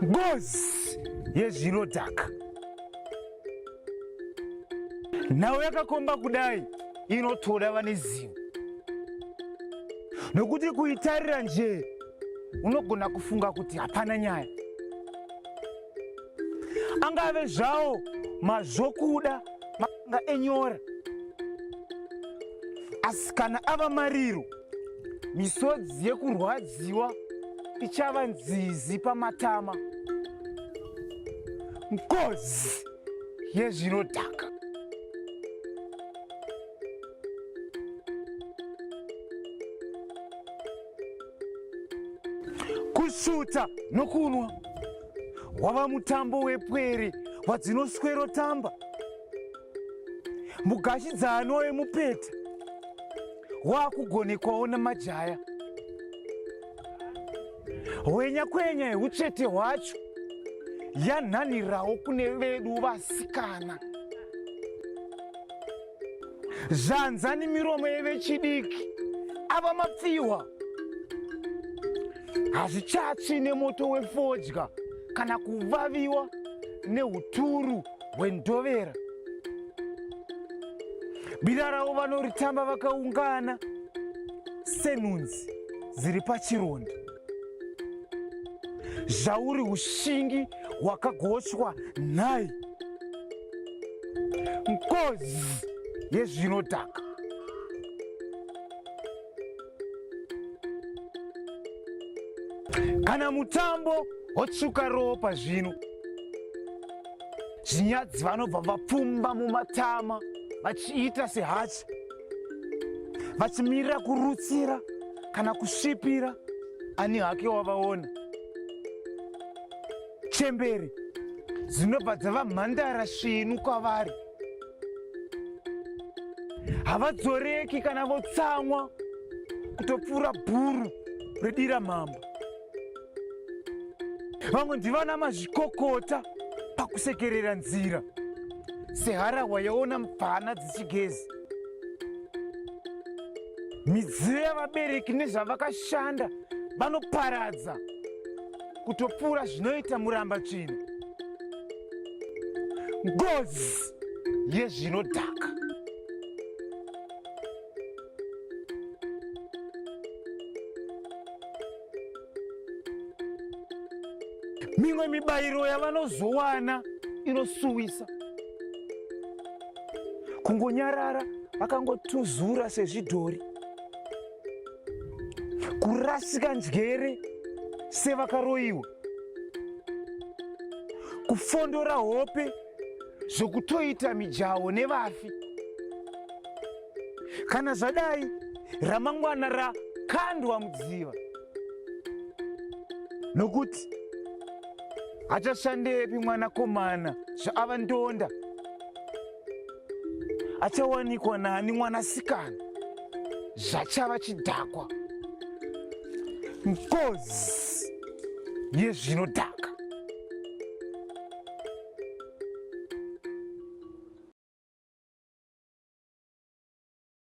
Ngozi yezvinodhaka. Nhau yakakomba kudai inotoda vane zivo, nokuti kuitarira njee unogona kufunga kuti hapana nyaya. Angave zvawo mazvokuda manga enyora, asi kana ava mariro, misodzi yekurwadziwa ichava nzizi pamatama. Ngozi yezvinodhaka. Kusvuta nokunwa wava mutambo wepwere wadzinoswerotamba. Mugashidzanwa wemupeta wakugonekwawo namajaya. Hwenya kwenya yeutsvete hwacho yanhanhirawo kune vedu vasikana. Zvanza nemiromo yevechidiki ava mapfihwa. Hazvichatsvi nemoto wefodya kana kuvaviwa neuturu hwendovera. Bira ravo vanoritamba vakaungana senhunzi dziri pachironda. Zvauri ushingi hwakagochwa nhai. Ngozi yezvinodhaka. Kana mutambo wotsvuka ropa zvino, zvinyadzi vanobva vapfumba mumatama vachiita sehachi, vachimirira kurutsira kana kusvipira ani hake wavaona. Chembere dzinobva dzava mhandara svinu kwavari. Havadzoreki kana votsamwa kutopfuura bhuru redira mhamba. Vamwe ndivana mazvikokota pakusekerera nzira seharahwa yaona mvana dzichigeza. Midziyo yavabereki nezvavakashanda vanoparadza kutopfuura zvinoita muramba tsvina. Ngozi yezvinodhaka. Mimwe mibayiro yavanozowana inosuwisa. Kungonyarara vakangotuzura sezvidhori. Kurasika njere sevakaroyiwa. Kufondora hope zvokutoita mijaho nevafi. Kana zvadai ramangwana rakandwa mudziva, nokuti achashandepi mwanakomana zvaava ndonda? Achawanikwa nani mwanasikana zvachava chidhakwa? Ngozi yezvinodhaka.